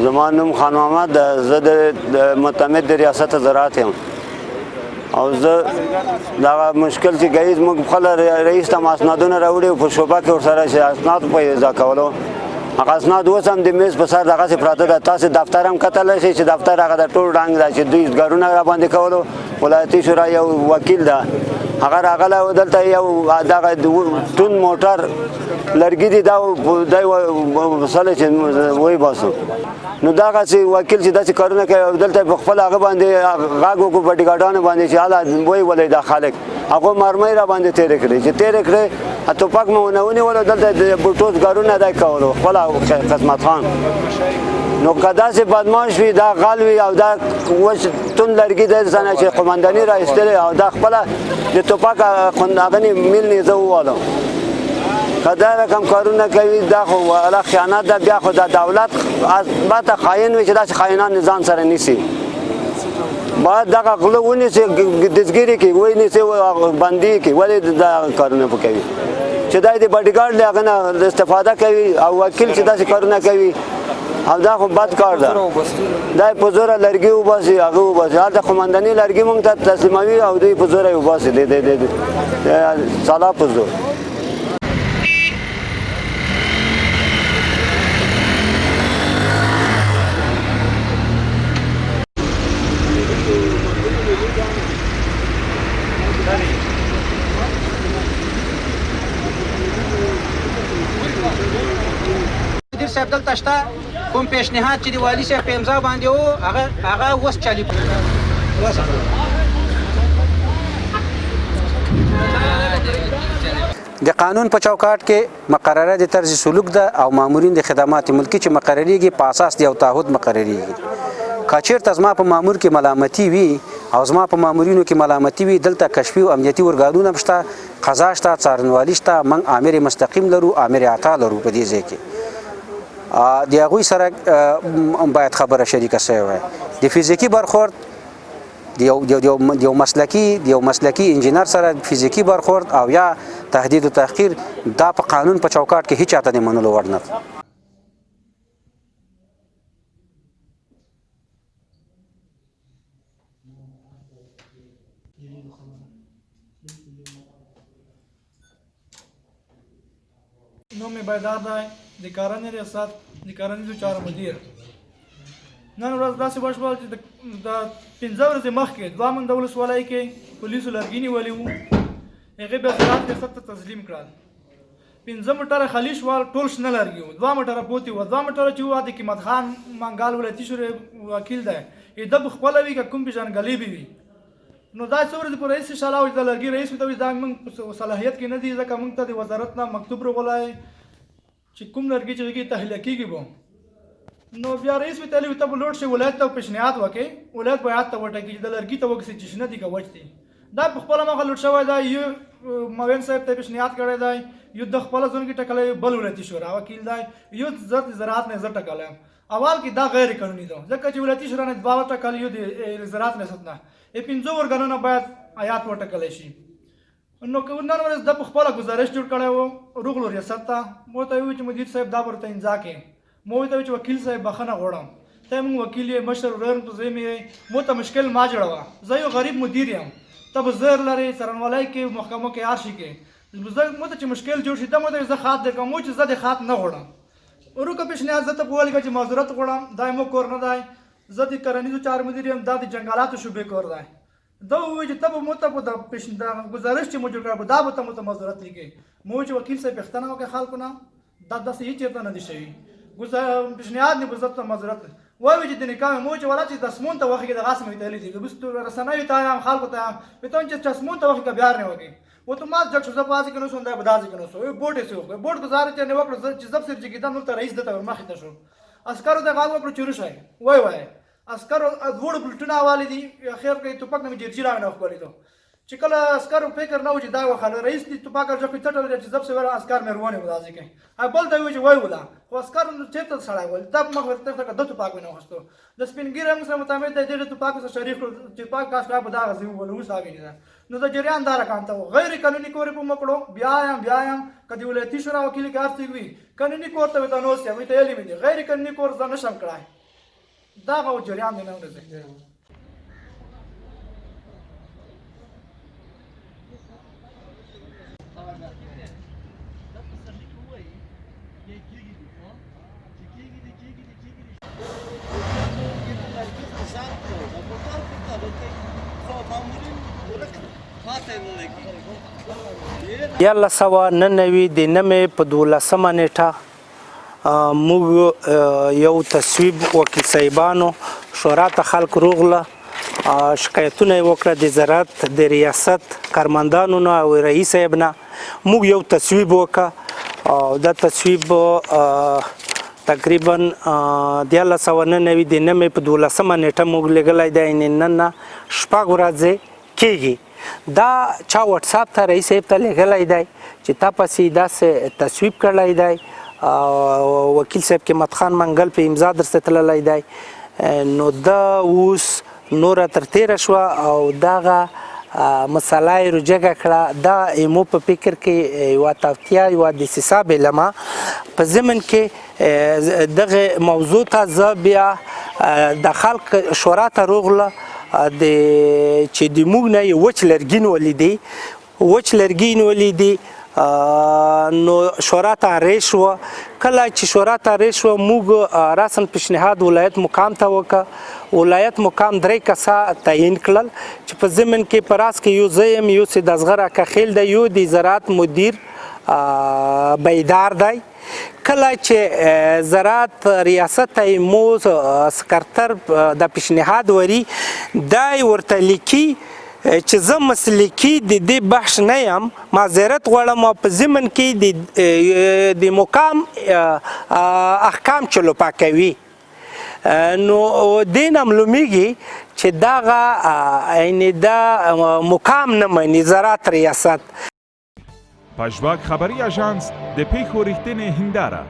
زما نوم خان محمد ده، زه د معتمد د ریاست زراعت یم او زه دغه مشکل چې ګیز موږ خپل رئیس ته اسنادونه راوړي په شعبه کې ورسره چې اسناد پیدا کولو، هغه اسناد اوس هم د میز په سر دغسې پراته ده. تاسې دفتر هم کتلی شئ چې دفتر هغه د ټول ړنګ ده چې دوی ګرونه را باندې کولو. ولایتي شورا یو وکیل ده، هغه راغلی و دلته، یو دغه تون موټر لرګي دي، دا دی وسله چې وایي باسو. نو دغسې وکیل چې داسې کارونه کوي، دلته په خپل هغه باندې غږ وکړو، بډیګارډانو باندې چې هله وایي ولئ دا خلک، هغو مرمۍ را باندې تېرې کړې، چې تېرې کړې ټوپک مې ونه ونیولو. دلته د بوټو ګارونه دی کولو خپله قسمت خان. نو که داسې بدماش وي، دا غل وي او دا وچ تند لرګي دی ځنه چې قومنداني را ایستلی او دا خپله د ټوپک هغه میل نیزه ووالم، که دا رقم کارونه کوي دا خو والا خیانت ده. بیا خو دا دولت باته خاین وي چې داسې خاینان ځان سره نیسي. باید دغه غله ونیسي، دستګیري کړي، ونیسي، بندي کړي. ولې دا کارونه په کوي چې دا د باډیګارډ له هغه نه استفاده کوي او وکیل چې داسې کارونه کوي، او دا خو بد کار ده. دا په زوره لرګي وباسي، هغه وباسي، هلته قومنداني لرګي مونږ ته تسلیموي او دوی په زوره یې وباسي، د سلا په زور. مدیر صاحب دلته شته، کوم پیشنهاد چې د والي صاحب په امضا باندې و، هغه اوس چالي. د قانون په چوکاټ کې مقرره د طرز سلوک ده او مامورین د خدمات ملکی چې مقرریږي په اساس د یو تعهد مقرریږي. که چیرته زما په مامور کې ملامتي وي او زما په مامورینو کې ملامتي وي، دلته کشفي او امنیتي ارګانونه هم شته، قضا شته، څارنوالي شته، موږ آمر مستقیم لرو، آمر عطا لرو. په دې ځای کې د هغوی سره باید خبره شریکه شوې وای. د فزیکي برخورد، د یو مسلکي انجینر سره فزیکي برخورد او یا تهدید او تحقیر، دا په قانون په چوکاټ کې هیچا ته د منلو وړ نه ده. نوم مې بیدار دی، د کرنې ریاست د کرنیزو چارو مدیر. نن ورځ داسې وشول چې د 5 ورځې مخکې دوه منده ولسوالۍ کې پولیسو لرګي نیولي وو، هغې بیا زراعت ریاست ته تسلیم کړل. 5 موټره خالي شول، ټول شنه لرګي وو، 2 موټره پوتې وو. 2 موټره چې وو د قیمت خان منګال ولایتي شورې وکیل دی، ده به خپله وي که کوم پېژندګلې به وي. نو دا څو ورځې پورې رئیس انشاءالله چې د لرګي رئیس ورته وایي دا موږ په صلاحیت کې نه دي، ځکه موږ ته د وزارت نه مکتوب راغلی چې کوم لرګي چې لرګي تحلیه کېږي به. نو بیا رئیس ورته ویلي ته به لوړ شې ولایت ته پیشنهاد وکړې، ولایت به یاد ته وټاکي چې د لرګي ته وکسي چې شنه دي که وچ دي. دا په خپله مخه لوټ شوی دی، یو معاون صاحب ته پیشنهاد کړی دی، یو د خپله زون کې ټاکلی، یو بل ولایتي شورا وکیل دی، یو زه د زراعت نه زه ټاکلی یم. اول کې دا غیر قانوني ده، ځکه چې ولایتي شورا نه دوه وټاکل، یو د زراعت ریاست نه، 5 ارګانونه باید هیات وټاکلی شي. نو که نن ورځ ده په خپله ګزارش جوړ کړی و روغلو ریاست ته، مو ته وویل چې مدیر صاحب دا به ورته امضا کړې. مو ورته وویل چې وکیل صاحب بخښنه غواړم، ته موږ وکیل یې، مشر ورور په زوی مې یې، مو ته مشکل ما جوړوه، زه یو غریب مدیر یم، ته به زر لرې څارنوالۍ کې محکمو کې هر شي کې، زه مو ته چې مشکل جوړ شي ته مو ته زه خات درکوم، مو چې زه د خات نه غواړم. وروکه پیشنهاد زه ته په ولیکه چې معذرت غواړم، دا مو کور نه دی، زه د کرنیزو چارو مدیر یم، دا د جنګلاتو شعبې کور دی. ده وویل چې ته به مو ته په دا ګزارش چې مو جوړ کړی دا به ته مو ته معذرت لیکې. مو چې وکیل صاحب پوښتنه وکړه خلکو نه، دا داسې هېڅ چېرته نه دي شوي، پیشنهاد مې په زه ته معذرت وایي چې د نکاح مو چې ولا چې دسمون ته وخت کې د غاس مې ویلي دي، رسنیو ته هم خلکو ته هم ویل چې چسمون ته وخت کې بیا نه وکړي. و ته ما جګ شو، زه په هسې کې نه شوم، دی په داسې کې نه شو، بوټ یې څه وکړ، بوټ ګزار چې نه وکړو، چې زه سر چې کېدم دلته رئیس ده ته ورمخې ته شو، عسکرو ته غږ وکړو چې وروشئ وای وای. عسکرو دوړو بلټونه والي دي. خیر کې ټوپک نه مې جرجي راغله خپلې ته چې کله عسکرو فکر نه و چې دا وخاله رئیس دي ټوپک ارجه کې څټل چې زب سره عسکر مې روانه ودازي کې بل ته وی چې وای ولا خو عسکر نو چېرته سړی ول دا مخ ورته څه د ټوپک نه وخستو د سپینګیر هم سره متعمد دی د ټوپک سره شریک کړو چې پاک کاس په دا غزي ول اوس هغه نه. نو د جریان دار کام ته غیر قانوني کور په مکړو بیا یم بیا یم کدی ولایتي شورا وکیل کې ارڅ وی قانوني کور ته وته نو سي وی ته یې مې غیر قانوني کور ځه نشم کړای. دا غو جریان دی نه ورځي. 1399 د نمې په 12مه نیټه موږ یو تصویب وکیل صاحبانو شورا ته خلک روغله، شکایتونه یې وکړه د زراعت د ریاست کارمندانو نه او رئیس صاحب نه. موږ یو تصویب وکړه او دا تصویب تقریبا 1399 د نمې په 12مه نیټه موږ لېږلی دی، یعنې نن نه 6 ورځې کېږي. دا چا واتساپ ته رئیس صاحب ته لېږلی دی چې تا پسې داسې تصویب کړی دی، وکیل صاحب قیمت خان منګل په امضا درته تللی دی. نو دا اوس نوره تر تېره شوه او دغه مسله یې رجګه کړه. دا مو په فکر کې یوه توطیه یوه دسیسه بلمه په ضمن کې دغه موضوع ته زه بیا د خلق شورا ته روغله د چې د موږ نه یې وچ لرګي نیولي دي، وچ لرګي نیولي دي. نو شورا ته ریش وه. کله چې شورا ته ریش وه موږ راساً پیشنهاد ولایت مقام ته وکړه. ولایت مقام 3 کسه تعیین کړل چې په ضمن کې په راس کې یو زه یم، یو سید اصغر اکاخیل دی، یو د زراعت مدیر بیدار دی. کله چې زراعت ریاست ته مو سکرتر د پیشنهاد وري، دا یې ورته لیکي چې زه مسلکي د دې بخش نه یم، معذرت غواړم او په ضمن کې د مقام احکام چلو پاکوي. نو دې نه معلومیږي چې دغه یعنې دا مقام نه مني زراعت ریاست. پژواک خبري اژانس د پېښو رښتینې هنداره.